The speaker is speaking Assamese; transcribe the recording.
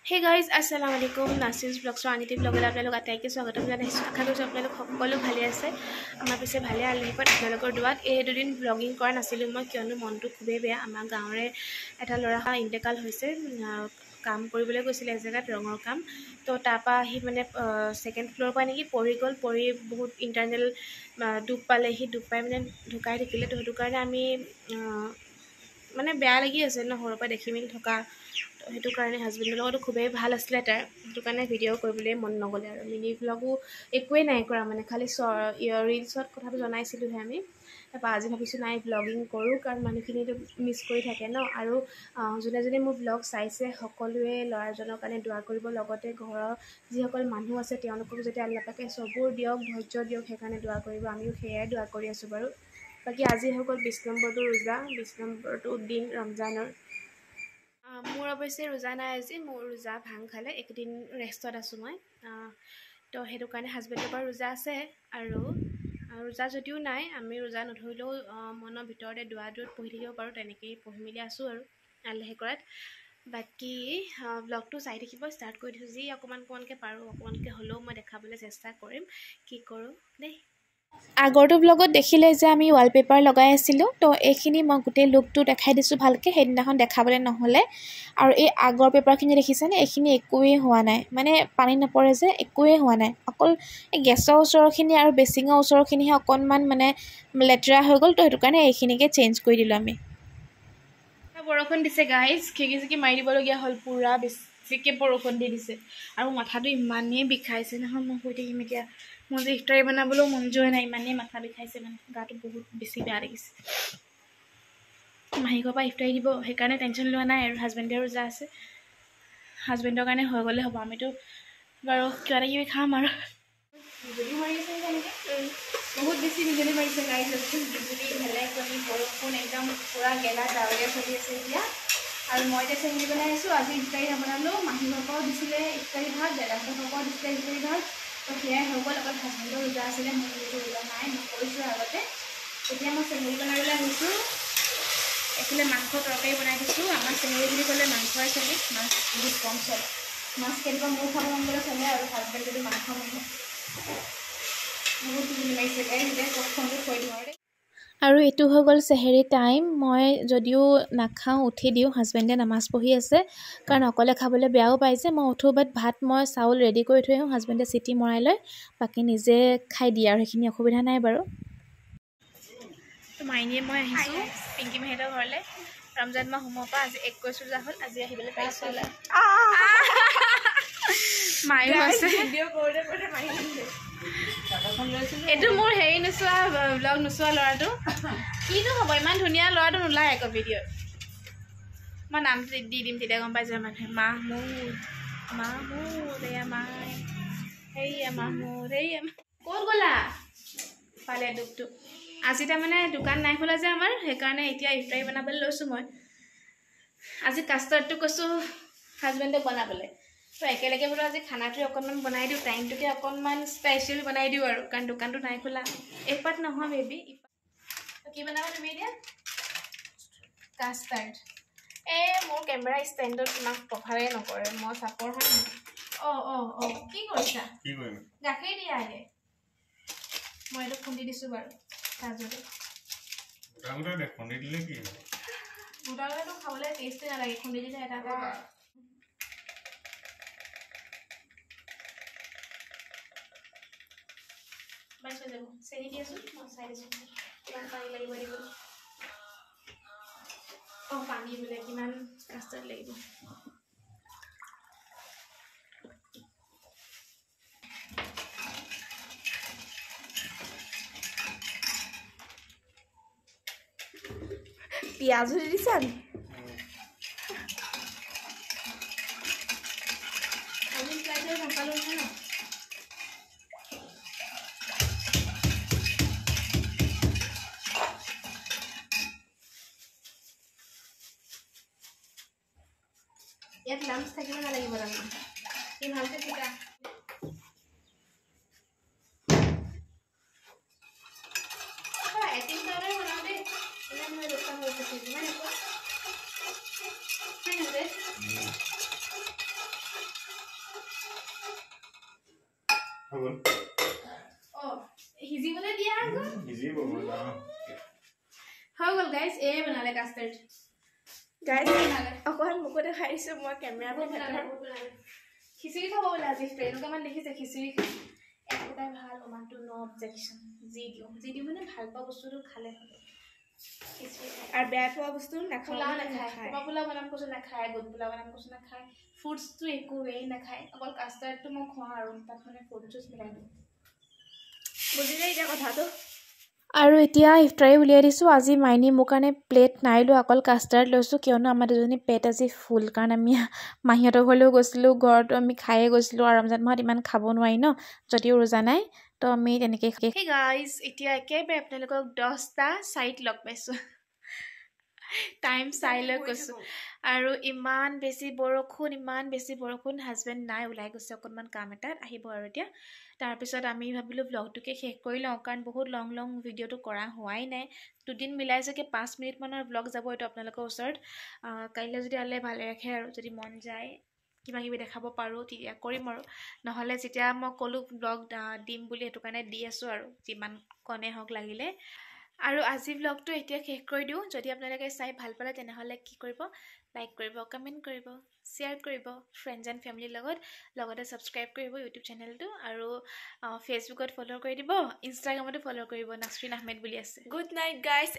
হে গাইজ, আসসালামু আলাইকুম। নাচিন্স ব্লগছৰ আনিটি ব্লগলৈ আপোনালোক আটাইকে স্বাগতম জনাইছোঁ। আশা কৰিছোঁ আপোনালোক সকলো ভালে আছে। আমাৰ পিছে ভালে, আল্লাহৰ আপোনালোকৰ দোৱাত। এই দুদিন ব্লগিং কৰা নাছিলোঁ মই, কিয়নো মনটো খুবেই বেয়া। আমাৰ গাঁৱৰে এটা ল'ৰা ইন্তেকাল হৈছে। কাম কৰিবলৈ গৈছিলে এজেগাত, ৰঙৰ কাম। তো তাৰপৰা আহি মানে ছেকেণ্ড ফ্ল'ৰৰ পৰা নেকি পৰি গ'ল। পৰি বহুত ইণ্টাৰনেল দুখ পালে। সি দুখ পাই মানে ঢুকাই থাকিলে। তো সেইটো কাৰণে আমি মানে বেয়া লাগি আছে ন, সৰুৰ পৰা দেখি মেলি থকা। তো সেইটো কাৰণে হাজবেণ্ডৰ লগতো খুবেই ভাল আছিলে তাৰ। সেইটো কাৰণে ভিডিঅ' কৰিবলৈ মন নগ'লে আৰু মিনি ভ্লগো একোৱেই নাই কৰা, মানে খালি ৰিলচত কথাটো জনাইছিলোঁহে আমি। তাৰপৰা আজি ভাবিছোঁ নাই ভ্লগিং কৰোঁ, কাৰণ মানুহখিনিতো মিছ কৰি থাকে ন। আৰু যোনে যোনে মোৰ ভ্লগ চাইছে সকলোৱে ল'ৰাজনৰ কাৰণে দোৱা কৰিব, লগতে ঘৰৰ যিসকল মানুহ আছে তেওঁলোকক যাতে আল্লাহ পাকে চবুৰ দিয়ক, ধৈৰ্য দিয়ক, সেইকাৰণে দোৱা কৰিব। আমিও সেয়াই দোৱা কৰি আছোঁ বাৰু। বাকী আজি হৈ গ'ল 20 নম্বৰটো ৰোজা, 20 নম্বৰটো দিন ৰমজানৰ। মোৰ অৱশ্যে ৰোজা নাই আজি, মোৰ ৰোজা ভাং খালে, এইকেইদিন ৰেষ্টত আছোঁ মই। তো সেইটো কাৰণে হাজবেণ্ডৰ পৰা ৰোজা আছে, আৰু ৰোজা যদিও নাই আমি ৰোজা নধৰিলেও মনৰ ভিতৰতে দোৱা দূৰত পঢ়ি থাকিব পাৰোঁ, তেনেকেই পঢ়ি মেলি আছোঁ আৰু আল্লাহে কৰাত। বাকী ব্লগটো চাই থাকিব, ষ্টাৰ্ট কৰি দিছোঁ। যি অকণমান অকণমানকৈ পাৰোঁ, অকণমানকৈ হ'লেও মই দেখাবলৈ চেষ্টা কৰিম কি কৰোঁ দেই। আগৰটো ব্লগত দেখিলে যে আমি ৱালপেপাৰ লগাই আছিলোঁ, তো এইখিনি মই গোটেই লুকটো দেখাই দিছোঁ ভালকৈ, সেইদিনাখন দেখাবলৈ নহ'লে। আৰু এই আগৰ পেপাৰখিনি দেখিছেনে, এইখিনি একোৱেই হোৱা নাই, মানে পানী নপৰে যে একোৱেই হোৱা নাই। অকল এই গেছৰ ওচৰৰখিনি আৰু বেচিঙৰ ওচৰৰখিনিহে অকণমান মানে লেতেৰা হৈ গ'ল, তো সেইটো কাৰণে এইখিনিকে চেঞ্জ কৰি দিলোঁ আমি। বৰষুণ দিছে গাইজ, খিৰিকী চিকি মাৰি দিবলগীয়া হ'ল, পূৰা বেছিকৈ বৰষুণ দি দিছে। আৰু মাথাটো ইমানেই বিষাইছে নহয়, মই শুই থাকিম এতিয়া। মোৰ যে ইফতাৰী বনাবলৈও মন যোৱা নাই, ইমানেই মাথা বিষাইছে, মানে গাটো বহুত বেছি বেয়া লাগিছে। মাহীকৰ পৰা ইফতাৰী দিব, সেইকাৰণে টেনশ্যন লোৱা নাই আৰু। হাজবেণ্ডেও ৰোজা আছে, হাজবেণ্ডৰ কাৰণে হৈ গ'লে হ'ব, আমিতো বাৰু কিবা এটা কিবি খাম আৰু। বিজুলী মাৰি আছে তেনেকৈ, বহুত বেছি বিজুলী মাৰিছে গাইজ। বিজুলী ঢেৰেকনি বৰষুণ একদম পূৰা গেলা ডাৱৰীয়া চলি আছে এতিয়া। আৰু মই এতিয়া চেহেৰি বনাই আছোঁ। আজি ইফতাৰী নবনালোঁ, মাহীঘৰৰ পৰাও দিছিলে ইফতাৰী ভাত, দাদাহঁতৰ ঘৰৰ পৰাও দিছিলে ইফতাৰী ভাত, তো সেয়াই হৈ গ'ল। অকল হাজবেণ্ডৰ ৰোজা আছিলে, মোৰ যিহেতু ৰোজা নাই, মই কৈছোঁ আগতে। এতিয়া মই চেহেৰি বনাবলৈ আহিছোঁ। এইফালে মাংস তৰকাৰী বনাই দিছোঁ। আমাৰ চেহেৰি বুলি ক'লে মাংসই চলে, মাছ বহুত কম চলে। মাছ কেতিয়াবা মোৰ খাব মন গ'লে চলে আৰু হাজবেণ্ডেতো মাংস মন। বহুত বিজুলী মাৰিছে গাইজ, এতিয়া ফোনটো থৈ দিওঁ আৰু। আৰু এইটো হৈ গ'ল চেহেৰি টাইম। মই যদিও নাখাওঁ, উঠি দিওঁ, হাজবেণ্ডে নামাজ পঢ়ি আছে, কাৰণ অকলে খাবলৈ বেয়াও পায় যে। মই উঠোঁ, বাট ভাত মই চাউল ৰেডি কৰি থৈ আহোঁ, হাজবেণ্ডে চিটি মৰাই লয়, বাকী নিজে খাই দিয়ে আৰু সেইখিনি অসুবিধা নাই বাৰু। মাইনীয়ে মই আহিছোঁ পিংকি মাহীহঁতৰ ঘৰলৈ। ৰমজান মাহ সোমোৱাৰ পৰা আজি 21 ৰোজা হ'ল, আজি আহিবলৈ পাৰিছোঁ। মায়ো আছে। এইটো মোৰ হেৰি নোচোৱা, ব্লগ নোচোৱা ল'ৰাটো, কিনো হ'ব, ইমান ধুনীয়া ল'ৰাটো নোলায় আকৌ ভিডিঅ'ত। মই নামটো দি দিম, তেতিয়া গম পাই যায় মানুহে। মাহমুদ, মাহমুদ, এয়া মাই, হেৰিয়া মাহমুদ, হেৰিয়া। ক'ত গ'লা? পালে দুখটো। আজি তাৰমানে দোকান নাই খোলা যে আমাৰ, সেইকাৰণে এতিয়া ইফতাৰী বনাবলৈ লৈছোঁ মই। আজি কাষ্টাৰ্ডটো কৈছোঁ হাজবেণ্ডক বনাবলৈ, তো একেলগে বোলো আজি খানাটোৱে অকণমান বনাই দিওঁ, টাইমটোকে অকণমান স্পেচিয়েল বনাই দিওঁ আৰু, কাৰণ দোকানটো নাই খোলা। এইপাত নহয় বেবী, কি বনাবা তুমি এতিয়া? কাষ্টাৰ্ড। এই মোৰ কেমেৰা ষ্টেণ্ডত তোমাক কভাৰেই নকৰে, মই চাপৰ হয়। অঁ অঁ অঁ, কি কৰিছা? গাখীৰ দিয়া আগে। মই এইটো খুন্দি দিছোঁ বাৰু কাজুটো। গোটা গোটাটো খাবলৈ টেষ্টি নালাগে, খুন্দি দিলে এটা বাছ হৈ যাব। চেনি দিয়াচোন, মই চাই দিছোঁ কিমান পানী লাগিব দিব। অঁ পানী বোলে কিমান কাষ্টাৰ্ড লাগিব। পিঁয়াজো দি দিছা নি? নাপালোঁ নহয় ন। ইয়াত লামচ থাকিব নালাগিব তাৰমানে, তুমি ভালকৈ শিকা। এটিং পাউডাৰ বনাওঁ দেই, ইমান মই লোকচান হৈ গৈছে, ইমান একো। অঁ, সিজিবলৈ দিয়া আকৌ। হৈ গ'ল গাইজ, এয়ে বনালে কাষ্টাৰ্ড। গাইজ, অকণমান মোকো দেখাই দিছোঁ, মই কেমেৰামেন। খিচিৰি খাব বোলে আজি, এনেকুৱা দেখিছে খিচিৰি খাই একোটাই ভাল। মানুহটো ন অবজেকশ্যন, যি দিওঁ যি দিওঁ, মানে ভাল পোৱা বস্তুটো খালে হ'ল। আৰু বেয়া পোৱা বস্তু নাখায়। পোলাও নাখায়, খোপা পোলাও বনাম কৈছোঁ নাখায়, গোট পোলাও বনাম কৈছোঁ নাখায়, ফ্ৰুটছটো একোৱেই নাখায়, অকল কাষ্টাৰ্ডটো মই খুৱাওঁ আৰু তাত মানে ফ্ৰুট জুচ মিলাই দিওঁ। বুজিলে এতিয়া কথাটো? আৰু এতিয়া ইফতাৰী উলিয়াই দিছোঁ। আজি মাইনী মোৰ কাৰণে প্লেট নাই লোৱা, অকল কাষ্টাৰ্ড লৈছোঁ, কিয়নো আমাৰ দুজনী পেট আজি ফুল, কাৰণ আমি মাহীহঁতৰ ঘৰলৈও গৈছিলোঁ, ঘৰতো আমি খায়ে গৈছিলোঁ, আৰু ৰমজান মাহত ইমান খাব নোৱাৰি ন, যদিও ৰোজা নাই। তো আমি তেনেকৈ। সেই গাইজ, এতিয়া একেবাৰে আপোনালোকক 10টা 4ত লগ পাইছোঁ, টাইম চাই লৈ কৈছোঁ। আৰু ইমান বেছি বৰষুণ, ইমান বেছি বৰষুণ। হাজবেণ্ড নাই, ওলাই গৈছে অকণমান কাম এটাত, আহিব আৰু এতিয়া। তাৰপিছত আমি ভাবিলোঁ ব্লগটোকে শেষ কৰি লওঁ, কাৰণ বহুত লং লং ভিডিঅ'টো কৰা হোৱাই নাই। দুদিন মিলাই চাগে 5 মিনিটমানৰ ব্লগ যাব এইটো আপোনালোকৰ ওচৰত। কাইলৈ যদি আল্লাই ভালে ৰাখে আৰু যদি মন যায় কিবা কিবি দেখাব পাৰোঁ, তেতিয়া কৰিম আৰু নহ'লে যেতিয়া মই ক'লোঁ ব্লগ দিম বুলি, সেইটো কাৰণে দি আছোঁ আৰু যিমান কণে হওক লাগিলে। আৰু আজি ব্লগটো এতিয়া শেষ কৰি দিওঁ। যদি আপোনালোকে চাই ভাল পালে, তেনেহ'লে কি কৰিব? লাইক কৰিব, কমেণ্ট কৰিব, শ্বেয়াৰ কৰিব ফ্ৰেণ্ডছ এণ্ড ফেমিলিৰ লগত, লগতে ছাবস্ক্ৰাইব কৰিব ইউটিউব চেনেলটো আৰু ফেচবুকত ফ'ল' কৰি দিব, ইনষ্টাগ্ৰামতো ফ'ল' কৰিব, নাছৰিন আহমেদ বুলি আছে। Good night guys.